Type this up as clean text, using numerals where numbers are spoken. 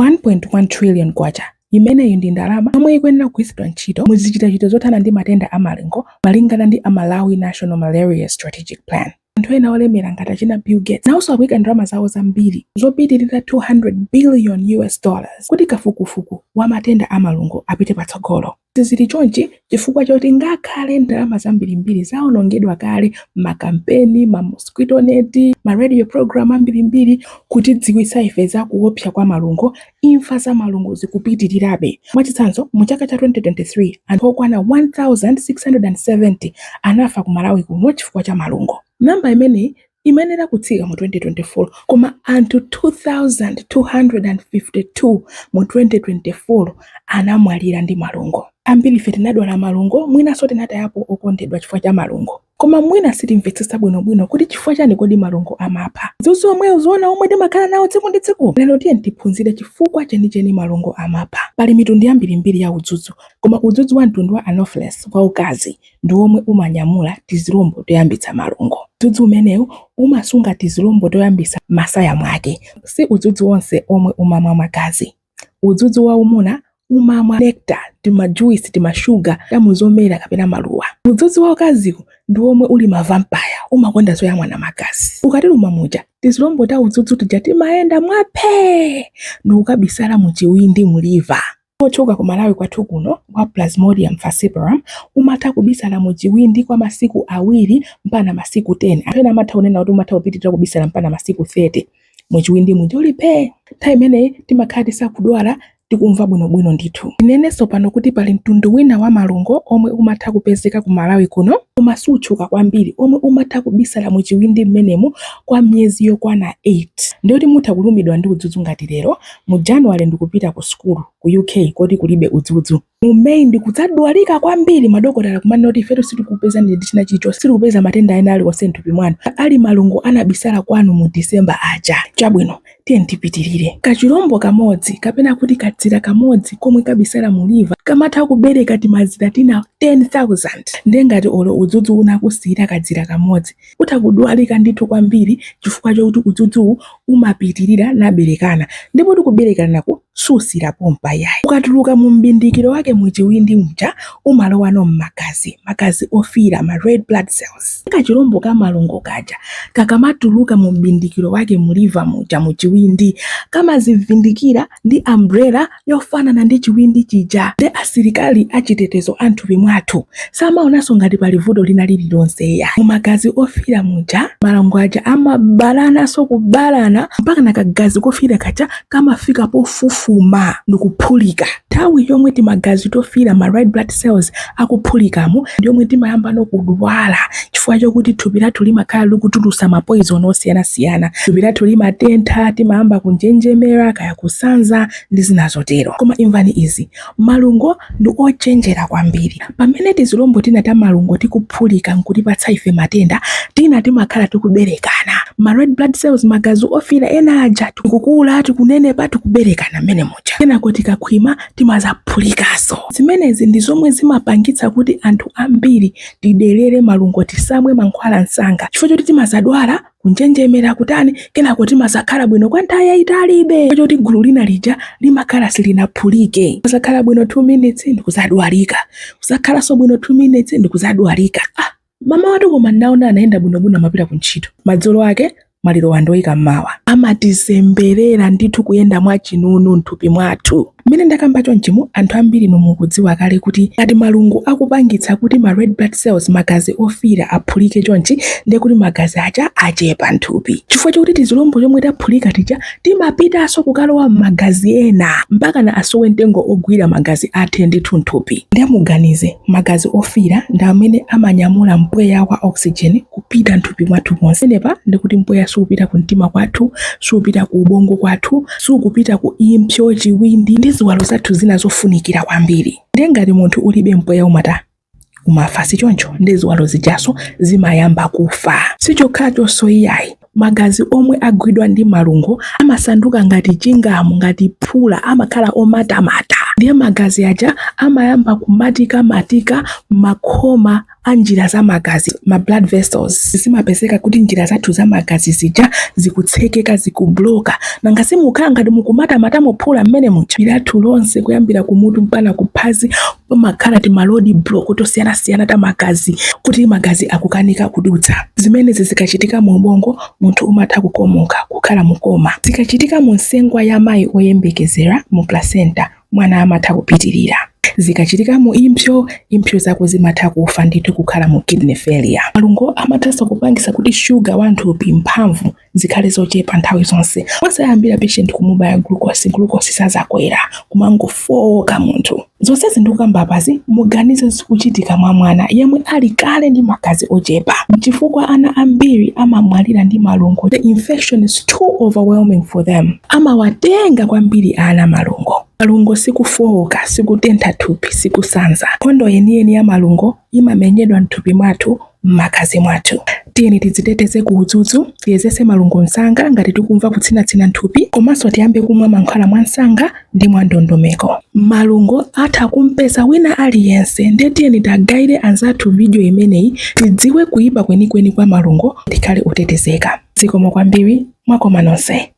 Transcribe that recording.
1.1 trillion kwacha imeneyi ndi ndalama yomwe ikuyenera kugwiritsidwa ntchito muzichitochito zothana ndi matenda a malungo malingana ndi a Malawi National Malaria Strategic Plan. Anthu ena olemera ngati achina Bill Gates nawonso akuyika ndalama zawo zambiri zopitirira 200 billion US dollars kuti kafukufuku wa matenda a malungo apite patsogolo. Zili chonchi chifukwa choti ngakhale ndalama zambirimbiri zawonongedwa kale m'makampeni, ma mosquito net, ma radio program ambirimbiri kutidziwitsa ife za kuopsa kwa malungo, imfa za malungo zikupitirirabe. Mwachitsanzo, mu chaka cha 2023 anthu okwana 1670 anafa ku Malawi kuno chifukwa cha malungo. Namba imeneyi imayenera kutsika mu 2024 koma anthu 2252 mu 2024 anamwalira ndi malungo. Ambiri ife tinadwala malungo, mwinanso tinatayapo okondedwa chifukwa cha malungo. Koma mwina sitimvetsetsa bwinobwino kuti chifukwa chani kodi malungo amapha. Udzudzu omwe uziona omwe timakhala nawo tsiku ndi tsiku. Lero tiye tiphunzire chifukwa chenicheni malungo amapha. Pali mitundu yambirimbiri ya udzudzu, koma udzudzu wa mtundu wa Anopheles waukazi ndi womwe umanyamula tizilombo toyambitsa malungo. Udzudzu umenewu umasunga tizilombo toyambitsa masaya mwake. Si udzudzu wonse omwe umamwa magazi. Udzudzu waumuna umamwa nectar, timajuisi, timashuga tamuzomera kapena maluwa. Udzudzu waukaziwu ndi womwe uli ma vampire, umakonda zoyamwa na magazi. Ukatiluma muja, tizilombo ta udzudzu tija timayenda mwaphee ndi kukabisala muchiwindi mu liver. Otchuka ku Malawi kwathu kuno wa Plasmodium falciparum umatha kubisala muchiwindi kwa masiku 2 mpaka masiku 10. Anthu ena amatha kunena kuti umatha kupitirira kubisala mpaka masiku 30 muchiwindi muja uli phee. Nthawi imeneyi timakhala tisakudwala, tikumva bwinobwino ndithu. Tinenenso pano kuti pali mtundu wina wa malungo omwe umatha kupezeka ku Malawi kuno koma sutchuka kwambiri, omwe umatha kubisala muchiwindi mmenemu kwa miyezi yokwana 8. Ndiyoti mutha kulumidwa ndi udzudzu ngati lero mu January ndikupita ku sukulu ku UK koti kulibe udzudzu. Mu May ndikudzadwalika kwambiri, madokotala kumanena kuti ifetu sitikupeza ndi china chilichonse, sitikupeza matenda ena aliwonse mthupi mwanu, ali malungo anabisala kwanu mu December aja. Chabwino, tiye tipitirire. Kachilombo kamodzi kapena kuti kadzira kamodzi komwe kabisala mu liver kamatha kubereka timazira tina 10,000. Ndiye ngati olo udzudzu unakusiyira kadzira kamodzi, utha kudwalika ndithu kwambiri chifukwa chokuti udzudzuwu umapitirira naberekana, ndipo tikuberekanaku susira pompa yayi. Ukatuluka mu mbindikiro wake muchiwindi muja umalowano mmagazi, magazi ofira, ma red blood cells. Kachilombo ka malungo kaja kakamatuluka mu mbindikiro wake mu liver muja muchiwindi, kamazivindikira ndi umbrella yofanana ndi chiwindi chija. Ndi asilikali achitetezo anthupi mwathu samaonanso ngati pali vuto lina lililonse ya mumagazi ofira muja. Malungo aja amabalananso kubalana mpaka na kagazi kofira kaja kamafika pofufuma ndikuphulika. Nthawi yomwe timagazi tofira, ma red blood cells, akuphulikamo ndiyomwe timayamba nokudwala, chifukwa chokuti thupi lathu limakhala likutulusa ma poison osiyanasiyana. Thupi lathu limatentha, timayamba kunjenjemera kaya kusanza ndi zina zotero. Koma imvani izi, malungo ndi ochenjera kwambiri. Pamene tizilombo tina ta malungo tikuphulika nkutipatsa ife matenda, tina timakhala tikuberekana. Ma red blood cells, magazi ofira ena aja, tikukula, tikunenepa, tikuberekana mmene muja. Kenako tikakhwima timazaphulikanso. Zimenezi ndi zomwe zimapangitsa kuti anthu ambiri tiderere malungo, tisamwe mankhwala msanga, chifukwa choti timazadwala, kunjenjemera, kutani, kenako timazakhala bwino kwa nthawi yayitalibe, choti gulu lina lija limakhala silinaphulike. Kuzakhala bwino 2 minutes ndikuzadwalika, kuzakhalanso bwino 2 minutes ndikuzadwalika. Ah, mama watu koma naona anayenda bwinobwino, amapita ku ntchito, madzulo ake maliro wandoyika mmawa. Amatizemberera ndithu kuyenda mwachinunu mthupi mwathu. Mmene ndakamba chonchimu, anthu ambiri inu mukudziwa kale kuti ngati malungo akupangitsa kuti ma red blood cells, magazi ofira, aphulike chonchi, ndiye kuti magazi aja achepa mthupi, chifukwa chokuti tizilombo chomwe taphulika tija timapitanso kukalowa m'magazi ena mpaka na asowe mtengo ogwira, magazi athe ndithu mthupi. Ndiye muganize, magazi ofira ndi amene amanyamula mpweya wa oxygen kupita mthupi mwathu monse. Penepa ndikuti mpweya sukupita ku mtima kwathu, sukupita ku ubongo kwathu, sukupita ku impsyo, chiwindi ndi ziwalo zathu zina zofunikira kwambiri. Ndiye ngati munthu ulibe mpweya umata? Umafa, si choncho? Ndi ziwalo zijaso zimayamba kufa. Sichokhacho iyayi, magazi omwe agwidwa ndi malungo amasanduka ngati chingamu, ngati phula, amakhala omatamata. Ndiye magazi aja amayamba kumatikamatika makhoma. a njira za magazi, ma blood vessels. Zimapezeka kuti njira zathu za magazi zija zikutsekeka, zikubloka. Nanga simukhala ngati mukumatamata muphula mmene mucha. Lathu lonse kuyambira kumutu mpaka kuphazi pamakhala ti ma road block tosiyanasiyana ta magazi, kuti magazi akukanika kudutsa. Zimenezi zikachitika mu ubongo, munthu umatha kukomoka, kukhala mu coma. Zikachitika mu nsengwa ya mayi oyembekezera, mu placenta, mwana amatha kupitirira. Zikachitika mu impsyo, impsyo zako zimatha kufa ndithu, kukhala mu kidney failure. Malungo amathanso kupangisa kuti shuga wa nthupi, mphamvu zikhale zochepa nthawi zonse. Osayambira patient kumubaya glucose, glucose sazakwera, kumangofoka munthu. Zonsezi ndikukamba apazi, muganize zikuchitika mwa mwana yemwe ali kale ndi magazi ochepa, chifukwa ana ambiri amamwalira ndi malungo. The infection is too overwhelming for them. Amawatenga kwambiri ana malungo. Malungo sikufowoka, sikutentha thupi, sikusanza. Nkhondo yeniyeni ya malungo imamenyedwa mthupi mwathu, m'magazi mwathu. Tiyeni tidziteteze ku udzudzu, tiyezese malungo msanga ngati tikumva kutsinatsina nthupi, komanso tiyambe kumwa mankhwala mwa msanga ndi mwa ndondomeko. Malungo atha kumpeza wina aliyense, ndiye tiyeni tagayire anzathu video imeneyi, tidziwe kuyipa kwenikweni kwa malungo, tikhale otetezeka. Zikomo kwambiri, mwakoma nonse.